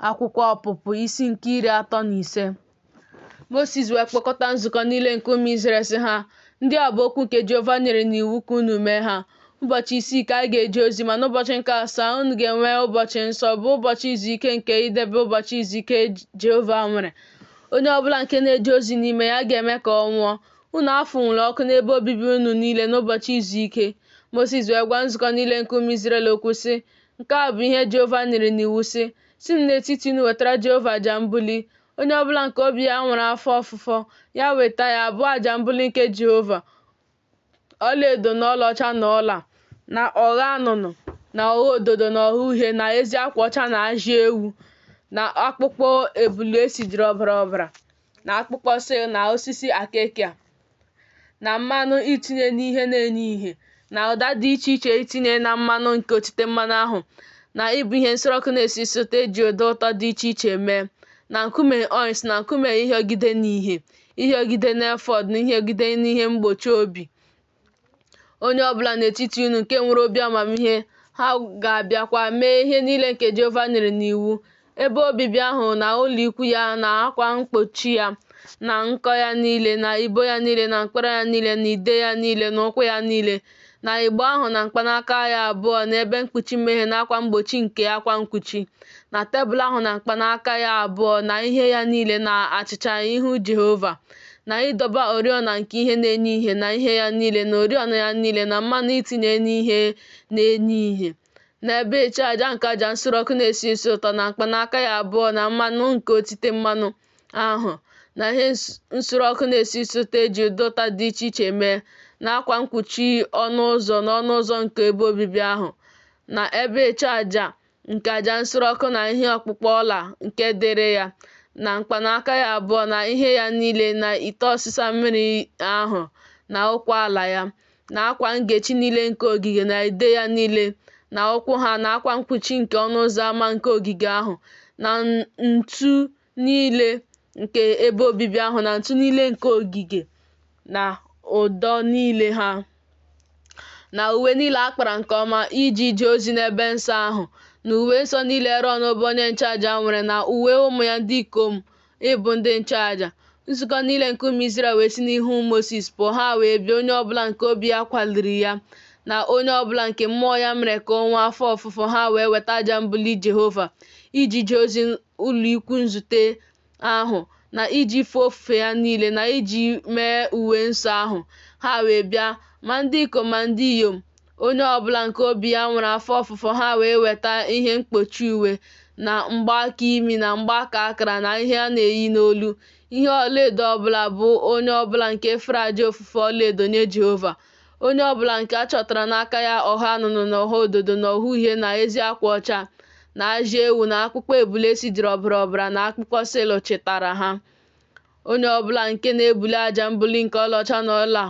Akwụkwọ Ọpụpụ isi nke 35. Mosis wee kpọkọta nzukọ niile nke ụmụ Izrel sị ha, Ndị a bụ okwu nke Jehova nyere n'iwu ka unu mee ha. Ụbọchị isii ka a ga-eje ozi, ma n'ụbọchị nke asaa unu ga-enwe ụbọchị nsọ, bụ ụbọchị izu ike nke idebe ụbọchị izu ike Jehova nwere. Onye ọ bụla nke na-eje ozi n'ime ya, a ga-eme ka ọ nwụọ. Unu afụnwula ọkụ n'ebe obibi unu niile n'ụbọchị izu ike. Mosis wee gwa nzukọ niile nke ụmụ Izrel okwu, sị, Nke a bụ ihe Jehova nyere n'iwu, sị, Sinụ n'etiti unu wetara Jehova aja mbuli. Onye ọ bụla nke obi ya nwere afọ ofufo, ya weta ya, bụ aja mbuli nke Jehova, ọlaedo na ọlaọcha na ọla, na ogho anụnụ na ogho ododo na ogho uhie na ezi akwa ọcha na ajị ewu na akpụkpọ ebule e sijiri ọbara ọbara na akpụkpọ silk na osisi akekịa na mmanụ itinye n'ihe na-enye ihe, na ụda dị iche iche itinye na mmanụ nke otite mmanụ ahụ, na ịbụ ihe nsure ọkụ na-esi isi ụtọ e ji ụda ụtọ dị iche iche mee, na nkume ọnịks na nkume ịhịọgide n'ihe, ịhịọgide n'efọd na ịhịọgide n'ihe mgbochi obi. Onye ọ bụla n'etiti unu nke nwere obi amamihe, ha ga-abịakwa mee ihe niile nke Jehova nyere n'iwu, ebe obibi ahụ na ụlọikwu ya na akwa mkpuchi ya na nko ya niile na ibo ya niile na mkpara ya niile na ide ya niile na ụkwụ ya niile na igbe ahụ na mkpanaka ya abụọ na ebe mkpuchi mmehie na akwa mgbochi nke akwa mkpuchi na tebụl ahụ na mkpanaka ya abụọ na ihe ya niile na achịcha ihu Jehova na ịdọba oriọna nke ihe na-enye ihe na ihe ya niile na oriọna ya niile na mmanụ itinye n'ihe na-enye ihe na ebe ịchụ aja nke aja nsure ọkụ na-esi isi ụtọ na mkpanaka ya abụọ na mmanụ nke otite mmanụ ahụ na ihe nsure ọkụ na-esi isi ụtọ e ji ụda ụtọ dị iche iche mee na akwa mkpuchi ọnụ ụzọ na ọnụ ụzọ nke ebe obibi ahụ na ebe ịchụ aja nke aja nsure ọkụ na ihe ọkpụkpụ ọla nke dịrị ya na mkpanaka ya abụọ na ihe ya niile na ite ọsịsa mmiri ahụ na ụkwụ ala ya na akwa ngechi niile nke ogige na ide ya niile na ụkwụ ha na akwa mkpuchi nke ọnụ ụzọ ama nke ogige ahụ na ntu niile nke ebe obibi ahụ na ntu niile nke ogige na ụdọ niile ha na uwe niile a kpara nke ọma iji jee ozi n'ebe nsọ ahụ na uwe nsọ niile Erọn bụ onye nchụaja nwere na uwe ụmụ ya ndị ikom ịbụ ndị nchụaja. Nzukọ niile nke ụmụ Izrel wee si n'ihu Mosis pụọ, ha wee bịa, onye ọbụla nke obi ya kwaliri ya na onye ọbụla nke mmụọ ya mere ka o nwee afọ ofufo, ha wee weta aja mbuli Jehova iji jee ozi ụlọikwu nzute ahụ na iji fee ofufe ya niile na iji mee uwe nsọ ahụ. Ha wee bịa, ma ndị ikom ma ndị inyom, onye ọbụla nke obi ya nwere afọ ofufo, ha wee weta ihe mkpuchi uwe na mgbaaka imi na mgbaaka akara na ihe a na-eyi n'olu, ihe ọlaedo ọbụla bụ onye ọbụla nke fere aja ofufe ọlaedo nye Jehova. Onye ọbụla nke a chọtara n'aka ya ogho anụnụ na ogho ododo na ogho uhie na ezi akwa ọcha na ajị ewu na akpụkpọ ebule e sijiri ọbara ọbara na akpụkpọ silk chịtara ha. Onye ọbụla nke na-ebuli aja mbuli nke ọlaọcha na ọla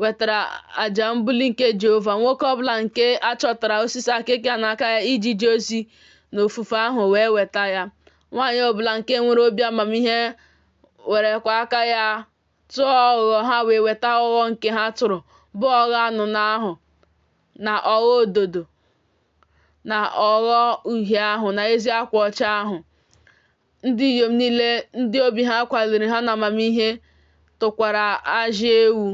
wetara aja mbuli nke Jehova. Nwoke ọbụla nke a chọtara osisi akekịa n'aka ya iji jee ozi n'ofufe ahụ wee weta ya. Nwaanyị ọbụla nke nwere obi amamihe werekwa aka ya tụọ ogho, ha wee weta ogho nke ha tụrụ, bụ ogho anụnụ ahụ na ogho ododo na ogho uhie ahụ na ezi akwa ọcha ahụ. Ndị inyom niile ndị obi ha kwaliri ha n'amamihe tụkwara ajị ewu.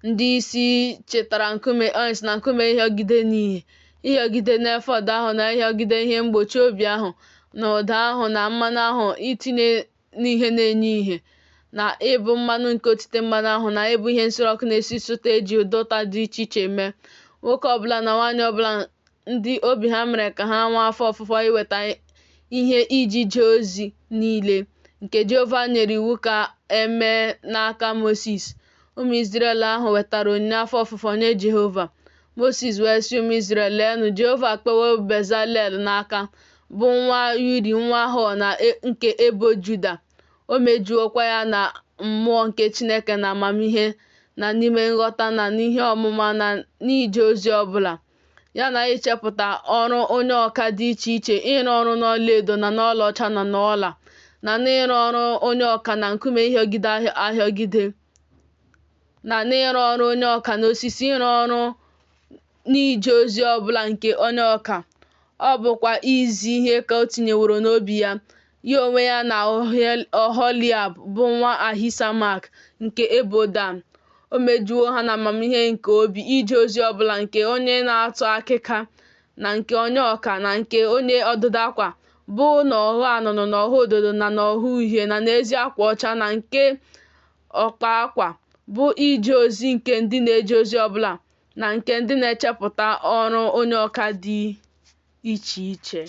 Ndị isi chịtara nkume ọnịks na nkume ịhịọgide n'ihe, ịhịọgide n'efọd ahụ na ịhịọgide ihe mgbochi obi ahụ na ụdọ ahụ na mmanụ ahụ itinye n'ihe na-enye ihe, na ịbụ mmanụ nke otite mmanụ ahụ na ịbụ ihe nsure ọkụ na-esi isi ụtọ e ji ụda ụtọ dị iche iche mee. Nwoke ọbụla na nwaanyị ọbụla ndị obi ha mere ka ha nwee afọ ofufo iweta ihe iji jee ozi niile nke Jehova nyere iwu ka e mee n'aka Mosis. Ụmụ Izrel ahụ wetara onyinye afọ ofufo nye Jehova. Mosis wee sị ụmụ Izrel, Leenụ, Jehova akpawo Bezalel n'aka, bụ nwa Uri nwa Hur na nke ebo Juda, o mejuwokwa ya na mmụọ nke Chineke na amamihe na n'ime nghọta na n'ihe ọmụma na n'ije ozi ọ bụla, ya na ichepụta ọrụ onye ọka dị iche iche, ịrụ ọrụ n'ọlaedo na n'ọlaọcha na n'ọla, na n'ịrụ ọrụ onye ọka na nkume ịhịọgide ahịọgide, na n'ịrụ ọrụ onye ọka n'osisi, ịrụ ọrụ n'ije ozi ọ bụla nke onye ọka. Ọ bụkwa izi ihe ka o tinyeworo n'obi ya, ya onwe ya na Oholiab, bụ nwa Ahisamak, nke ebo Dan. O mejuwo ha n'amamihe nke obi ije ozi ọ bụla nke onye na-atụ akịka na nke onye ọka na nke onye ọdụdụ akwa, bụ n'ọghọ anụnụ na ọghọ ododo na n'ọghọ uhie na n'ezi akwa ọcha na nke ọkpa akwa, bụ ije ozi nke ndị na-eje ozi ọ bụla na nke ndị na-echepụta ọrụ onye ọka dị iche iche.